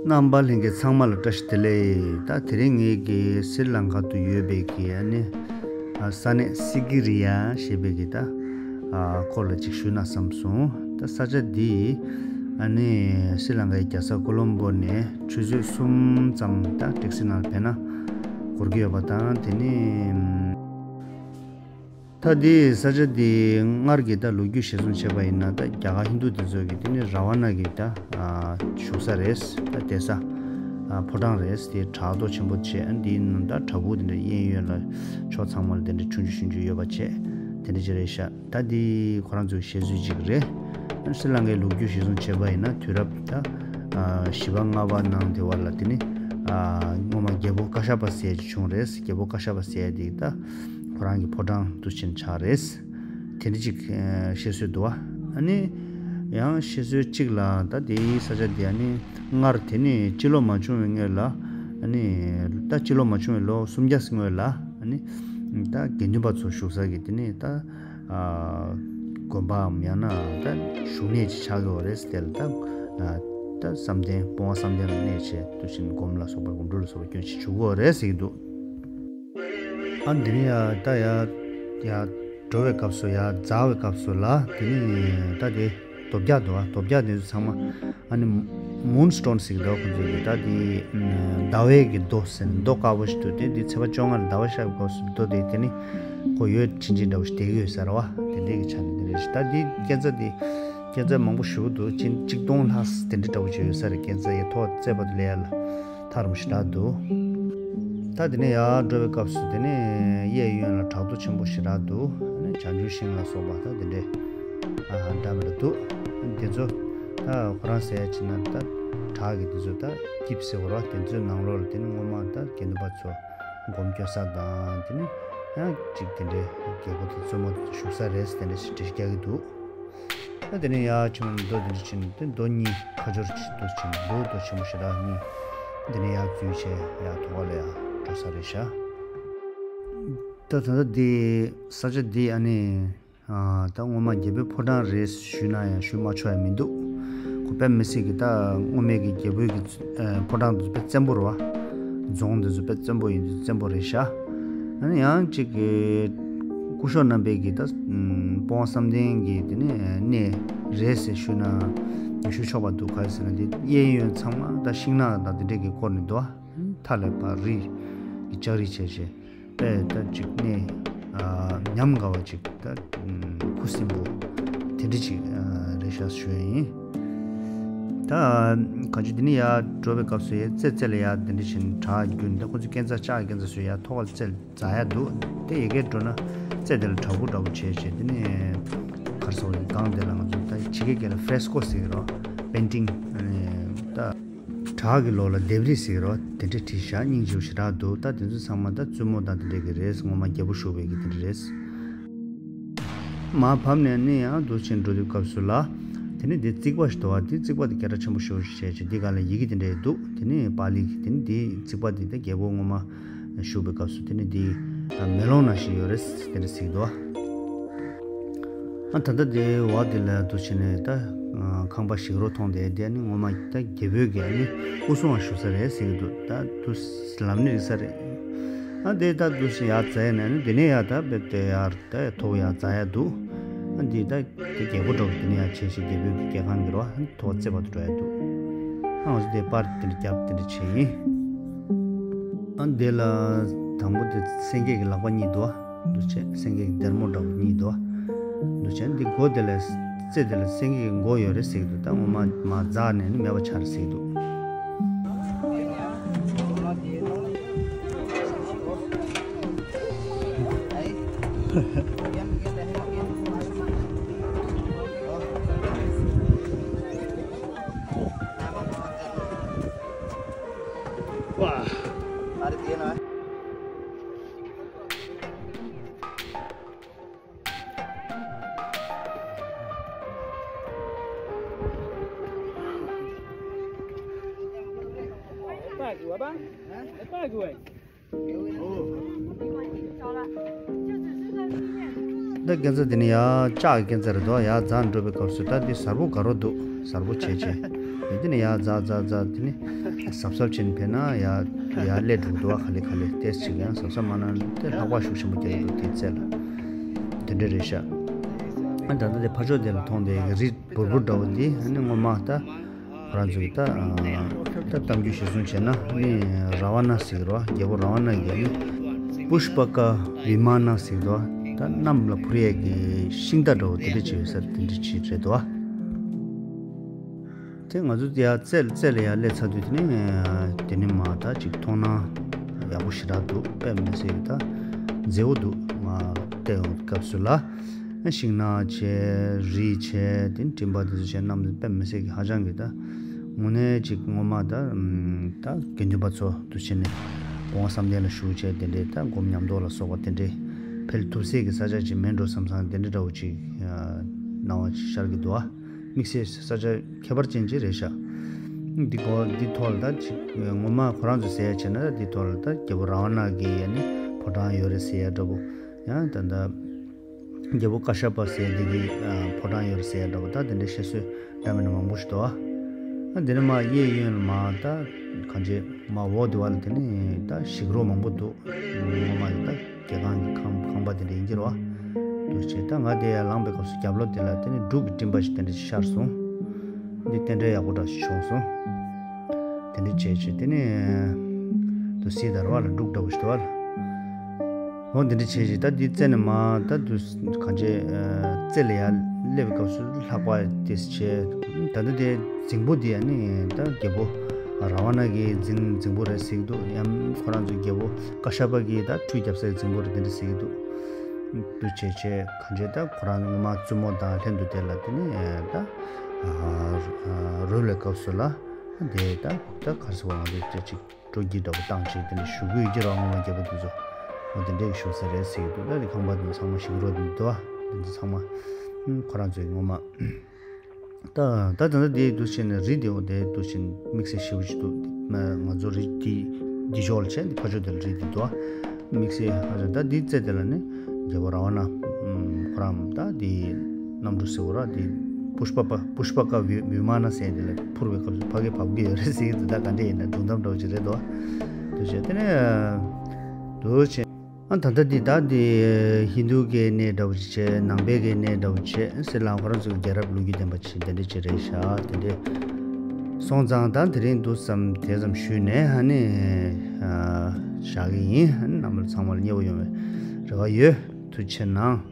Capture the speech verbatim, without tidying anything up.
རྣམ་པ་ལྷན་རྒྱས་ཚང་མ་ལ་བཀྲ་ཤིས་བདེ་ལེགས། ད་དེ་རིང་ངེད་ཀྱི་སི་རི་ལང་ཀ་དུ་ཡོད་པའི་གི་ཨ་ནི་ཨ་ས་གནས་སི་གི་རི་ཡ་ཞེས་པའི་གི་ད་ཨ་སྐོར་ལ་ཅིག་ཞུས་ན་བསམ་སོང་། ད་ས་ཆ་འདི་ཨ་ནི་སི་རི་ལང་ཀའི་རྒྱལ་ས་ཀོ་ལོམ་བོ་ནས་ཆུ་ཚོད་གསུམ་ཙམ་ད་ཊེག་སི་ནང་ལ་ཕེབས་ན་འགོར་གྱི་ཡོད་པ་དང་། དེ་ནི་ད་འདི་ས་ཆ་འདི་སྔར་གྱི་ད་ལོ་རྒྱུས་གཞིར་བཟུང་བྱས་པ་ཡིན་ན། ད་རྒྱ་གར་ཧིན་རྡུ་དེ་ཚོ་གི་དེ་ནི་ར་ཝ་ན་གི་ད་ཨ་བཞུགས་ས་རེད། ད་བསྡད་ས་ཨ་ཕོ་བྲང་རེད། དེ་བྲག་རྡོ་ཆེན་པོ་བྱས། ཨ་འདིའི་ནང་ད་བྲག་ཕུག་དེ་འདྲ་གཡས་གཡོན་ལ་ཕྱོགས་ཚང་མ་ལ་དེ་འདྲ་ཆུང་ཆུང་ཆུང་ཆུང་ཡོད་པ་བྱས། དེ་འདྲ་ཅིག་རེད་ཤག་ད་འདི་ཁོ་རང་ཚོའི་བཤད་སྲོལ་ཅིག་རེད། ཨ་སི་རི་ལང་ཀའི་ལོ་རྒྱུས་གཞིར་བཟུང་བྱས་པ་ཡིན་ན། དུས་རབས་ད་ཨ་བཞི་པ་ལྔ་པ་ནང་དེ་བར་ལ་དེ་ནི་ཨ་སྔོན་མ་རྒྱལ་པོ་ཀ་ཤ་པ་ཟེར་ཅིག་བྱུང་རེད། རྒྱལ་པོ་ཀ་ཤ་པ་ཟེར་དེ་ད་ཁོ་རང་གི་ཕོ་བྲང་དུ་ཕྱིན་ཆགས་རེད། དེ་འདྲ་ཅིག་ཨ་བཤད་སྲོལ་འདུག་བ། ཨ་ནི་ཡང་བཤད་སྲོལ་གཅིག་ལ། ད་དེའི་ས་ཆ་དེ་ཨ་ནི་སྔར་དེ་ནི་སྤྱི་ལོ་མ་བྱུང་བའི་སྔོན་ལ། ཨ་ནི་ད་སྤྱི་ལོ་མ་བྱུང་བའི་ལོ་སུམ་བརྒྱ་སྔོན་ལ་ཨ་ནི་ད་དགེ་འདུན་པ་ཚོ་བཞུགས་ས་གི་དེ་ནི་ད་ཨ་དགོན་པའམ་ཡང་ན་ད་བཞུགས་གནས་ཅིག་ཆགས་ཀྱི་ཡོད་རེད། དེ་ལ་ད་ཨ་ད་བསམ་གཏན་སྤོང་བ་བསམ་གཏན་ལ་གནས་བྱས། དུས་ཆེན་སྒོམ་ལ་སོགས་པ་སྒོམ་སྒྲུབ་ལ་སོགས་པ་སྐྱོན་ཅིག་བྱུག་གི་ཡོད་རེད་ཟེར་གྱི་འདུག་ཨ་འདི་ནི་ཡ་ད་ཡ་ཡ་འགྲོ་བའི་སྐབས་སུ། ཡ་འཛེག་པའི་སྐབས་སུ་ལ་དེ་ནི་ད་དེ་རྡོ་བརྒྱ་འདུག་ཨ། རྡོ་བརྒྱ་དེ་ཚོ་ཚང་མ་ཨ་ནི་མུན་སི་ཊོན་ཟེར་གྱི་འདུག་ཁོ་ཚོ་གི། ད་དེ་ཟླ་བའི་གི་རྡོ་ཟེར་ནས་རྡོ་དཀར་པོ་ཞིག་འདུག་དེ་དེ་ཚེས་པ་བཅོ་ལྔ་ལ་ཟླ་བ་ཤར་བའི་སྐབས་སུ་རྡོ་དེ་དེ་ནི་ཁོ་འོད་ཆེན་ཆེན་འདྲ་བོ་ཞིག་བསྡད་ཀྱི་ཡོད་ས་རེད་བ། དེ་འདྲའི་གི་ཆ་ནས་དེ་འདྲ་ཞིག་ད་དེ་སྐས་འཛེག་དེ་སྐས་འཛེག་མང་པོ་ཞེ་པོ་འདུག་ཅིག་ཆིག་སྟོང་ལྷག་དེ་འདྲ་འདྲ་བོ་ཅིག་ཡོད་ས་རེད། སྐས་འཛེག་ཡ་མཐོ་བ་རྩེ་བར་དུ་སླེབས་ཡ་ལ། ཐག་རིང་པོ་ཞེ་དྲག་འདུག་ད་དེ་ནས་ཡར་འགྲོ་བའི་སྐབས་སུ་དེ་ནས་གཡས་གཡོན་ལ་བྲག་རྡོ་ཆེན་པོ་ཞེ་དྲག་འདུག་ཨ་ནི་བྱང་ཆུབ་ཤིང་ལ་སོགས་པ་ད་དེ་འདྲའི་ཨ་འདྲ་མི་འདྲ་འདུག་དེ་ཚོ་ད་ཁོ་རང་ཟེར་ཡ་ཅིག་ན་ད་བྲག་གི་དེ་ཚོ་ད་སྐྱིབས་ཟེར་བ་རེད་བ། དེ་ཚོའི་ནང་ལོགས་ལ་དེ་ནི་སྔོན་མ་ད་དགེ་འདུན་པ་ཚོ་སྒོམ་སྐྱོན་ས་དང་། དེ་ནི་ཡང་ཅིག་དེ་འདྲའི་རྒྱལ་པོ་དང་བཙུན་མོ་དེ་ཚོ་བཞུགས་ས་རེད་ཟེར་དེ་འདྲ་ཞིག་འགྲེལ་བཤད་རྒྱག་གི་འདུག་ད་དེ་ནས་ཡར་ཕྱིན་རྡོ་དེ་འདྲ་ཕྱིན་ཏེ་རྡོ་གཉིས་ཁ་སྦྱོར་གྱི་རྡོ་ཕྱིན། རྡོ་རྡོ་ཆེན་པོ་ཞེ་དྲག་གཉིས། དེ་ནས་ཡར་འཛུལ་བྱས་ཡར་ཐོག་ཁ་ལ་ཡར་འགྲོ་ས་རེད་ཤག་ད་ད་ལྟ་འདི་ས་ཆ་འདི་ཨ་ནི་ཨ་ད་སྔོན་མ་རྒྱལ་པོའི་ཕོ་བྲང་རེད་ཞུས་ན་ཡང་ཞུ་མ་ཆོག་ཡ་མི་འདུག་ཁོ་དཔེ་མི་སྲིད་ཀྱི་ད་སྔོན་མའི་གི་རྒྱལ་པོའི་གི་ཨ་ཕོ་བྲང་དེ་ཚོ་དཔེ་བཙན་པོ་རེད་བ། རྫོང་དེ་ཚོ་དཔེ་བཙན་པོ་ཡིན་དུས་བཙན་པོ་རེད་ཤག་ཨ་ནི་ཡང་གཅིག་གི་སྐུ་ཞབས་རྣམ་པས་ཀྱི་ད་ཨམ་སྤོང་བ་བསམ་གཏན་གྱི་དེ་ནས་གནས་རེད་ཟེར་ཞུས་ན་ཞུ་ཆོག་པ་འདུག་ག་རེ་ཟེར་ན། དེ་གཡས་གཡོན་ཚང་མ་ད་ཤིང་ནགས་དང་དེ་འདྲས་ཀྱིས་བསྐོར་ནས་འདུག་མཐའ་ལ་ཕར་རི་གི་ལྕགས་རི་བྱས་བྱས་དཔེ་ད་ཅིག་གནས་ཨ་ཉམས་དགའ་བ་ཅིག་ད་ཨམ་ཁུ་སིམ་པོ་དེ་འདྲས་ཅིག་ཨ་རེད་ཤག་ཞུ་ཡ་ཡིན། ད་ག་ཅི་དེ་ནས་ཡར་འགྲོ་བའི་སྐབས་སུ་ཡར་རྩེ་རྩེ་ལ་ཡར་དེ་འདྲས་བྱས་ནས་བྲག་བརྒྱུད་ནས། ད་ཁོ་ཚོས་སྐས་འཛེག་ལྕགས་ཀྱི་སྐས་འཛེག་བཟོས་ཡར་ཐོག་ཁ་ལ་རྩེ་འཛེག་ཡ་འདུག་དེ་ཡ་གིར་འགྲོ་ན་རྩེ་དེ་ལ་བྲག་ཕུག་འདྲ་པོ་བྱས་བྱས། དེ་ནས་ག་རེ་ཟེར་དགོས་རེད། སྒང་དེ་ལ་ང་ཚོ་ད་ཕྱི་རྒྱལ་སྐད་ལ་ཕེ་རེ་སི་ཀོ་ཟེར་གྱི་རེད་བ། པེན་ཊིང་། ཨ་ནི་ད་བྲག་གི་ལོགས་ལ་ལྡེབས་རིས་ཟེར་གྱི་རེད་བ། དེ་འདྲ་བྲིས་ཤག་སྙིང་རྗེ་པོ་ཞེ་དྲག་འདུག་ད་དེ་ཚོ་ཚང་མ་ད་བཙུན་མོ་དང་དེ་འདྲ་གི་རེད། སྔོན་མ་རྒྱལ་པོ་བཞུགས་པའི་གི་དེ་འདྲ་རེད། མར་བབས་ནས་ནི་ཡང་འདུག་སེ་འགྲོ་དུས་སྐབས་སུ་ལ། དེ་ནས་འདི་རྩིག་པ་ཞིག་འདུག་བ། འདི་རྩིག་པ་འདི་སྐད་གྲགས་ཆེན་པོ་ཞེ་པོ་ཞིག་བྱས་བྱས། འདི་སྒང་ལ་ཡི་གེ་དེ་འདྲ་འདུག་དེ་ནི་པཱ་ལི་གི། དེ་ནི་འདི་རྩིག་པ་འདི་ད་རྒྱལ་པོ་སྔོན་མ་བཞུགས་པའི་སྐབས་སུ་དེ་ནི་འདི་མེ་ལོང་ནང་བཞིན་ཡོད་རེད་དེ་འདྲ་ཟེར་གྱི་འདུག་བ། ཨ་ད་ལྟ་འདི་འོག་འདི་ལ་འདུག་བྱས་ནས་ད་ཁང་པ་ཞིག་རོ་མཐོང་དེ། འདི་ནི་སྔོན་མ་ད་རྒྱལ་པོའི་གི་ཨ་ནི་སྐུ་སྲུང་བ་བཞུགས་ས་རེད་ཟེར་གྱི་འདུག་ད་འདུག་ལམ་ནི་རིག་ས་རེད། ཨ་འདི་ད་འདུག་སེ་ཡར་འཛེགས་ནས་ནི་འདི་ནས་ཡར་ད་རྦད་དེ་ཡར་ད་ཐོག་ཡར་འཛེག་ཡ་འདུག་ཨ་འདི་ད་དེ་རྒྱལ་པོ་འདྲ་བོ་དེ་ནས་ཡར་ཕྱིན་བྱས་རྒྱལ་པོའི་གི་རྒྱལ་ཁང་གི་རོ། ཨ་ཐོག་རྩེ་བར་དུ་འགྲོ་ཡ་འདུག་ཨ་ང་ཚོ་དེ་པར་དེ་འདྲ་བརྒྱབ་དེ་འདྲ་བྱས་ཡིན། ཨ་འདི་ལ་དང་པོ་དེ་སེང་གེ་གི་ལག་པ་གཉིས་འདུག་ཨ། འདུག་བྱས། སེང་གེ་གི་སྡེར་མོ་འདྲ་བོ་གཉིས་འདུག་ཨ། འདུག་བྱས། འདི་སྒོ་དེ་ལ་རྩེ་དེ་ལ་སེང་གེ་གི་མགོ་ཡོད་རེད་ཟེར་གྱི་འདུག་ད་སྔོན་མ་མར་འཛེགས་ནས་ནི་མེད་པ་ཆགས་རེད་ཟེར་གྱི་འདུག་ད་སྐས་འཛེག་དེ་ནི་ཡར་ལྕགས་ཀྱི་སྐས་འཛེག་རེད་འདུག་ཡར་འཛེགས་འགྲོ་བའི་སྐབས་སུ་ད་འདི་གཟར་པོ་དགའ་རབ་འདུག་གཟར་པོ་བྱས་བྱས། དེ་ནས་ཡར་འཛེགས་འཛེགས་འཛེགས། དེ་ནས་གཟབ་གཟབ་བྱས་ནས་ཕེབས་ན་ཡར་ཡར་སླེབས་འགྲོ་འདུག་བ། ག་ལེ་ག་ལེ་ཏོག་ཙམ་ཅིག་ཡང་གཟབ་གཟབ་མ་གནང་ན་དེ་ལྷགས་པ་ཤུགས་ཆེན་པོ་རྒྱག་གི་འདུག་དེའི་རྩེ་ལ། དེ་འདྲ་རེད་ཤག་ཨ་ད་ལྟ་དེ་ཕར་ཕྱོགས་དེ་ལ་མཐོང་དེ་རི་འབུར་འབུར་འདྲ་བོ་འདི་ཨ་ནི་སྔོན་མ་ད་ང་རང་ཚོ་གི་ད་ད་གཏམ་རྒྱུད་གཞིར་བཟུང་བྱས་ན་ཨ་ནི་ར་ཝ་ན་ཟེར་གི་རེད་བ། རྒྱལ་པོ་ར་ཝ་ན་གི་ཨ་ནི་པུཤ་པ་ཀ་བི་མ་ན་ཟེར་གི་རེད་བ། ད་གནམ་ལ་འཕུར་ཡས་ཀྱི་ཤིང་རྟ་འདྲ་བོ་དེ་འདྲ་ཅིག་ཡོད་ས་དེ་འདྲ་ཅིག་རེད་འདུག་བ། དེ་ང་ཚོ་ཡར་རྩེ་རྩེ་ལ་ཡར་སླེབས་ཚར་དུས་དེ་ནས་དེ་ནས་མར་ད་ཅིག་མཐོང་སྣང་ཡག་པོ་ཞེ་དྲག་འདུག་དཔེ་མི་སྲིད་ད་མཛེས་པོ་འདུག་མར་བལྟས་ཡོང་སྐབས་སུ་ལ། ཤིང་ནགས་བྱས། རི་བྱས། དེ་ནས་སྤྲིན་པ་དེ་ཚོ་བྱས། གནམ་དཔེ་མི་སྲིད་ཀྱི་ཧ་ཅང་གི་ད་དངོས་གནས་ཅིག་སྔོན་མ་ད་ད་དགེ་འདུན་པ་ཚོ་འདུ་བྱས་ནས་སྐུ་ངོ་བསམ་གཏན་ལ་བཞུགས་བྱས། དེ་འདྲའི་ད་སྒོམ་ཉམས་རྟོགས་ལ་སོགས་པ་དེ་འདྲའི་འཕེལ་ཐུབ་སའི་གི་ས་ཆ་ཅིག་མེད་འགྲོ་བསམ་བསམ་དེ་འདྲའི་འདྲ་བོ་ཅིག་སྣང་བ་ཅིག་ཤར་གྱི་འདུག་ཨ། དམིགས་བསལ་ས་ཆ་ཁྱད་པར་ཅན་ཅིག་རེད་ཤག་འདི་གོ་འདི་ཐོག་ལ་ད་ཅིག་ངོ་མ་ཁོ་རང་ཚོས་ཟེར་ཡ་བྱས་ན་ད་འདི་ཐོག་ལ་ད་རྒྱལ་པོ་ར་ཝ་ན་གི་ཡ་ནི་ཕོ་བྲང་ཡོད་རེད་ཟེར་ཡ་འདྲ་བོ། ཡང་ད་ད་རྒྱལ་པོ་ཀ་ཤ་པ་ཟེར་འདི་གི་ཕོ་བྲང་ཡོད་རེད་ཟེར་ཡ་འདྲ་བོ། ད་དེ་འདྲའི་བཤད་སྲོལ་འདྲ་མིན་འདྲ་མང་པོ་ཞིག་འདུག་ཨ། ཨ་དེ་ནས་མར་གཡས་གཡོན་ལ་མར་ད་གང་ཅི་མར་འོག་དེ་བ་ལ་དེ་ནས་ད་ཞིག་རོ་མང་པོ་འདུག་ངོ་མ་ཡིན་ད། རྒྱལ་ཁང་གི་ཁང་ཁང་པ་དེ་འདྲ་ཡིན་གྱི་རེད་བ། འདུག་བྱས་ད་ང་དེ་ཡར་ལངས་པའི་སྐབས་སུ་རྒྱབ་ལོགས་དེ་ལ་དེ་ནི་འབྲུག་གི་སྤྲིན་པ་ཞིག་དེ་འདྲ་ཞིག་ཤར་སོང་། འདི་རྟེན་འབྲེལ་ཡག་པོ་འདྲ་ཞིག་བྱུང་སོང་། དེ་འདྲ་བྱས་བྱས་དེ་ནི་དུ་སྲིད་དར་བ་ལ་འབྲུག་འདྲ་བོ་ཞིག་འདུག་བ་ལ། འོ་དེ་འདྲ་བྱས་བྱས་ད་འདི་རྩེ་ནས་མར་ད་དུ་གང་ཅི་རྩེ་ལ་ཡར་སླེབས་པའི་སྐབས་སུ་ལྷགས་པ་དེ་བྱས། ད་ལྟ་དེ་རྫིང་བུ་འདི་ཡང་ནི་ད་རྒྱལ་པོ་ར་ཝ་ན་གི་རྫིང་རྫིང་བུ་རེད་ཟེར་གྱི་འདུག་ཡང་ཁོ་རང་ཚོའི་རྒྱལ་པོ་ཀ་ཤ་པ་གིས་ད་ཁྲུས་བརྒྱབ་སའི་རྫིང་བུ་རེད་དེ་འདྲ་ཟེར་གྱི་འདུག་འདུ་བྱས་བྱས་གང་བྱས་ད་ཁོ་རང་ངོ་མ་བཙུན་མོ་དང་ལྷན་དུ་དེ་ལ་དེ་ནི་ད་རོལ་བའི་སྐབས་སུ་ལ་དེ་ད་ད་གར་སོང་བ་ང་ཚོ་ཅིག་སྤྲོ་སྐྱིད་འདྲ་པོ་བཏང་བྱས་དེ་འདྲ་བཞུགས་ཀྱི་ཡོད་ཀྱི་རེད་བ། ངོ་མ་རྒྱལ་པོ་དེ་ཚོ་འོ་དེ་འདྲས་བཞུགས་ས་རེད་ཟེར་གྱི་འདུག་ད་དེ་ཁང་པ་དེ་ཚོ་ཚང་མ་ཞིག་རོ་དེ་འདུག་བ། དེ་ཚོ་ཚང་མ་ཁོ་རང་ཚོའི་ངོ་མ། ད་ད་ད་ལྟ་དེའི་འདུ་བྱས་ནས་རི་དེ་འོ་དེ་འདུ་བྱས་ནས་དམིགས་བསལ་ཞེ་པོ་ཅིག་འདུག་ང་ཚོ་རི་དེ་འདི་ཕྱོགས་ལ་བྱས་ནས་ཕ་ཕྱོགས་དེ་ལ་རི་དེ་འདུག་ཨ། དམིགས་བསལ་ཧ་ཅང་ད་འདི་རྩེ་དེ་ལ་ནི་རྒྱལ་པོ་ར་ཝ་ན་ཁོ་རང་ད་དེ་གནམ་གྲུ་ཟེར་བ་ར་དེ་པུཤ་པ་པ་པུཤ་པ་ཀ་བི་བི་མ་ན་ཟེར་དེ་ལ་འཕུར་བའི་སྐབས་སུ་ཕ་གི་བབས་ཀྱི་ཡོད་རེད་ཟེར་གྱི་འདུག་ད་ག་འདྲ་ཡིན་ན་སྒྲུང་གཏམ་འདྲ་བོ་ཅིག་རེད་དོ། འདུ་བྱས་དེ་ནས་འདུ་བྱས། ཨ་ད་ལྟ་འདི་ད་འདི་ཧིན་དུ་གི་གནས་འདྲ་བོ་ཅིག་བྱས། ནང་པའི་གི་གནས་འདྲ་བོ་བྱས། སྲིད་ལ་ཁོ་རང་ཚོའི་རྒྱལ་རབས་ལོ་རྒྱུས་ལྡན་པ་ཅིག་དེ་འདྲ་ཅིག་རེད་ཤག་དེ་འདྲ་སོང་ཙང་ད་དེ་རིང་འདུག་བསམ་དེ་ཙམ་ཞུས་ནས་ཨ་ནི་ཨ་བཞག་གི་ཡིན། ཨ་ནི་རྣམ་པ་ཚང་མ་ལ་མཉེས་པོ་ཡོང་བའི་རེ་བ་ཡོད། ཐུགས་རྗེ་གནང་།